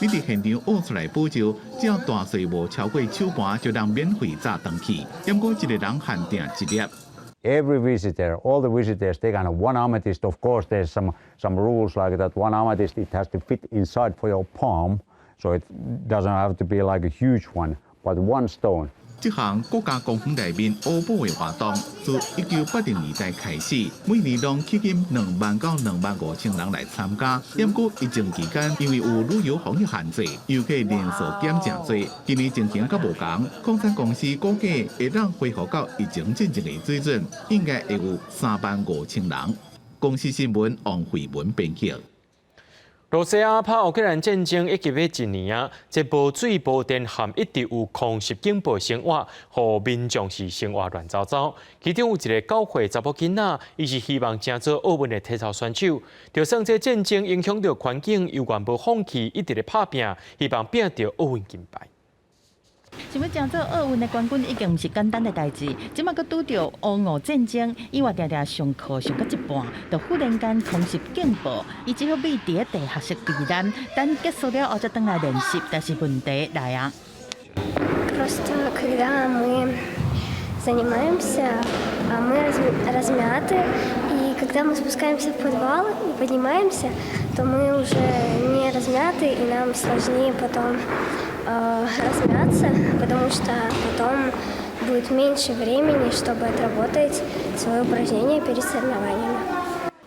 你佇現場挖出來寶石，只要大細無超過手盤，就通免費載轉去。毋過一個人限定一粒。 Every visitor, all the visitors, they can have one amethyst. Of course, there's some rules like that. One amethyst, it has to fit inside for your palm, so it doesn't have to be like a huge one, but one stone. 這項國家公園內面挖寶的活動，自1980年代開始，每年攏吸引2萬到2萬5千人來參加。毋過疫情期間，因為有旅遊防疫限制，遊客人數減誠濟。今年情形較無仝，礦產公司估計會當恢復到疫情進前的水準，應該會有3萬5千人。公視新聞王慧文編輯。羅西亞拍烏克蘭戰爭已經欲一年啊，這無水無電含一直有空襲警報生活，予民眾是生活亂糟糟。其中有一个9歲查某囡仔，伊是希望成做奧運的體操選手。就算這戰爭影響著環境，猶原無放棄，一直咧拍拚，希望拚著奧運金牌。想欲成做奧運的冠軍已經毋是簡單的代誌，這馬閣拄著烏俄戰爭，伊嘛定定上課上到一半，就忽然間空襲警報，伊只好覕佇咧地下室避難，等結束了後才轉來練習，但是問題來啊。 Просто когда мы занимаемся, мы размяты, и когда мы спускаемся в подвал и поднимаемся, то мы уже не размяты, и нам сложнее потом размяться, потому что потом будет меньше времени, чтобы отработать свое упражнение перед соревнованиями.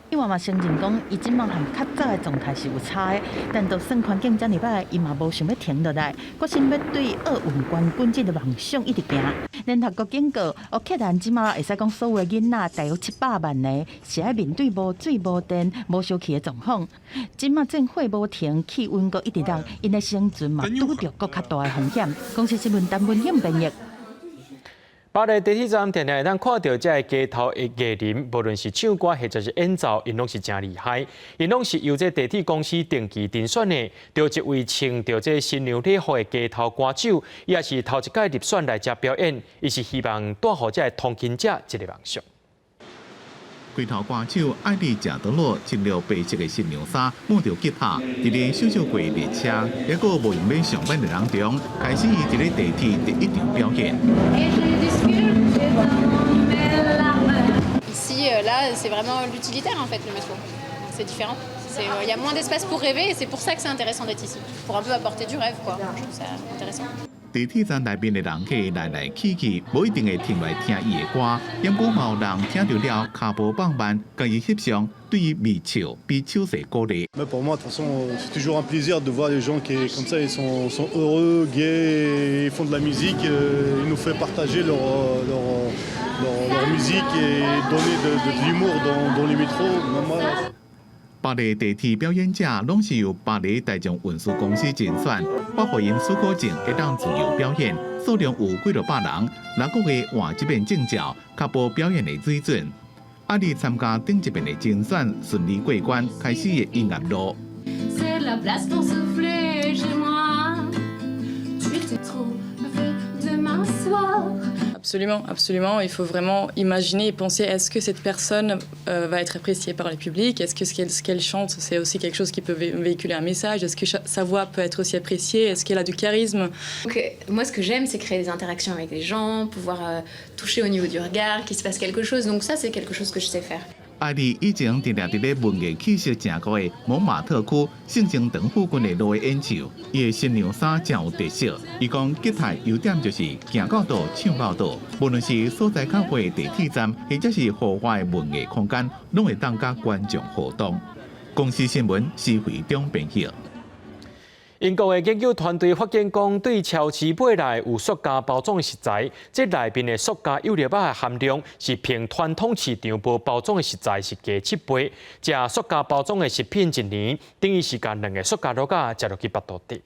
伊嘛承認講，伊這馬和較早的狀態是有差的，但就算環境遮爾歹，伊嘛無想欲停落來，決心欲對奧運冠軍這个夢想一直行。聯合國警告，烏克蘭這馬會使講所有的囡仔大約700萬个，是愛面對無水無電、無相去的狀況。這馬戰火無停，氣溫閣一直落，𪜶的生存嘛拄著閣較大的風險。公視新聞陳文勇編譯。巴黎地鐵站定定會當看著這个街頭的藝人，無論是唱歌或者是演奏，𪜶攏是誠厲害。𪜶攏是由這地鐵公司定期甄選的，著一位穿著這新娘禮服的街頭歌手，伊也是頭一擺入選來遮表演，伊是希望帶予這个通勤者一个夢想。街頭歌手艾麗賈德洛穿著白色的新娘衫，摸著吉他，佇咧小小過列車，抑閣無閒欲上班的人中，開始伊佇咧地鐵第一場表演。 Ici, là, c'est vraiment l'utilitaire en fait, le métro. C'est différent. Il y a moins d'espace pour rêver et c'est pour ça que c'est intéressant d'être ici. Pour un peu apporter du rêve, quoi. Je trouve ça intéressant. 地鐵站內面的人客來來去去，無一定會停來聽伊的歌，毋過嘛有人聽著了，跤步放慢，共伊翕相，對伊微笑，比手勢鼓勵。 Mais pour moi, de toute façon, c'est toujours un plaisir de voir les gens qui, comme ça, ils sont heureux, gais, ils font de la musique, ils nous font partager leur musique et donner de l'humour dans les métros. Moi, 巴黎地鐵表演者攏是由巴黎大眾運輸公司甄選，撥予𪜶許可證，會當自由表演，數量有幾落百人，六個月換一遍證照，確保表演的水準。啊，你參加頂一遍的甄選，順利過關，開始的音樂路。 C'est la place pour souffler chez moi. Tu t'es trouvé demain soir. Absolument, absolument. Il faut vraiment imaginer et penser: est-ce que cette personne va être appréciée par le public? Est-ce que ce qu'elle chante, c'est aussi quelque chose qui peut véhiculer un message? Est-ce que sa voix peut être aussi appréciée? Est-ce qu'elle a du charisme? Donc, moi, ce que j'aime, c'est créer des interactions avec les gens, pouvoir toucher au niveau du regard, qu'il se passe quelque chose. Donc ça, c'est quelque chose que je sais faire. 艾莉以前定定佇咧文藝氣息誠高的蒙馬特區聖經堂附近的路演唱，伊的新娘衫誠有特色。伊講吉他優點就是行到佗唱到佗，無論是所在較遠的地鐵站，或者是戶外的文藝空間，攏會當佮觀眾互動。公視新聞施惠中編譯。英國的研究團隊發現講，對超市買來有塑膠包裝的食材，這內面的塑膠幼粒仔的含量是比傳統市場無包裝的食材是加7倍。食塑膠包裝的食品一年，等於是共兩个塑膠橐仔食落去腹肚底。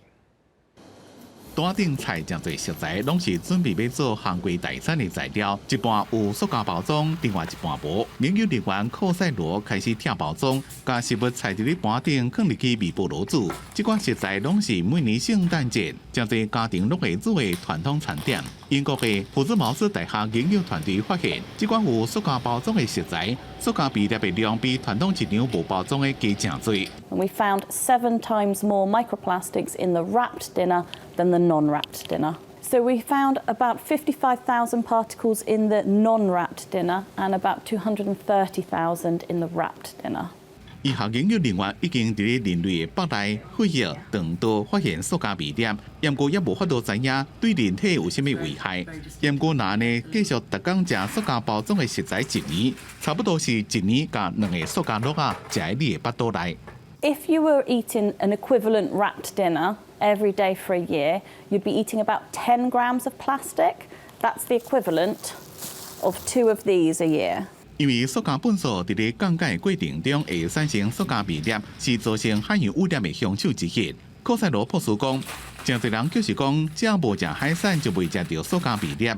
桌頂菜誠濟食材，攏是準備欲做烘雞大餐的材料，一半有塑膠包裝，另外一半無。研究人員寇賽羅開始拆包裝，共食物菜佇咧盤頂囥入去微波爐煮。這款食材攏是每年聖誕節，誠濟家庭攏會煮的傳統餐點。英國的朴茲茅斯大學研究團隊發現，這款有塑膠包裝的食材，塑膠微粒的量比傳統市場無包裝的加誠濟。 And we found seven times more microplastics in the wrapped dinner than the non-wrapped dinner. So we found about 55,000 particles in the non-wrapped dinner and about 230,000 in the wrapped dinner. 醫學研究人員已經佇咧人類的腹內、血液、腸道發現塑膠微粒，毋過猶無法度知影對人體有啥物危害。毋過若按呢繼續逐工食塑膠包裝的食材一年，差不多是一年共兩个塑膠橐仔食佇你的腹肚內。 If you were eating an equivalent wrapped dinner every day for a year, you'd be eating about 10 grams of plastic. That's the equivalent of two of these a year. 因為塑膠糞埽佇咧降解過程中會產生塑膠微粒，是造成海洋污染的兇手之一。柯賽羅博士講，誠濟人就是講，只要無食海產就袂食著塑膠微粒。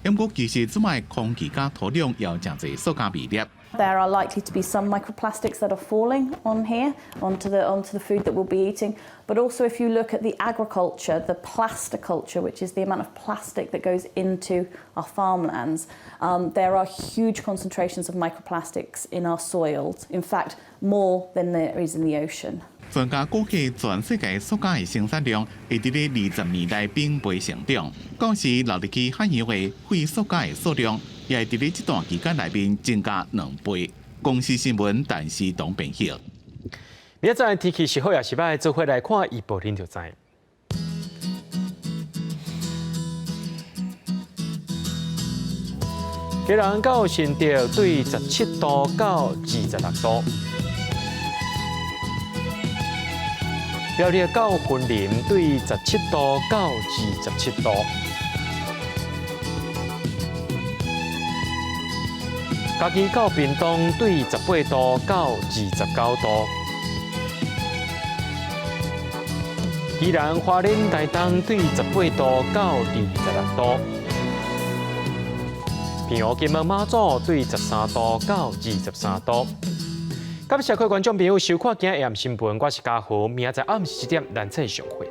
毋過其實這擺空氣佮土壤也有誠濟塑膠微粒。 There are likely to be some microplastics that are falling on here, onto the food that we'll be eating. But also if you look at the agriculture, the plasticulture, which is the amount of plastic that goes into our farmlands, there are huge concentrations of microplastics in our soils. In fact, more than there is in the ocean. 專家估計，全世界塑膠的生產量會佇咧20年內反倍成長，到時流入去海洋的廢塑膠的數量，也會佇咧這段期間內面增加2倍。公視新聞，陳思東編譯。明仔載天氣是好抑是䆀，做伙來看預報，恁就知。基隆到新竹對17度到26度。苗栗到雲林對17度到27度。嘉義到屏東對18度到29度。宜蘭花蓮台東對18度到26度。澎湖金門馬祖對13度到23度。感謝各位觀眾朋友收看今日新聞，我是嘉豪，明仔載暗時7點，咱再相會。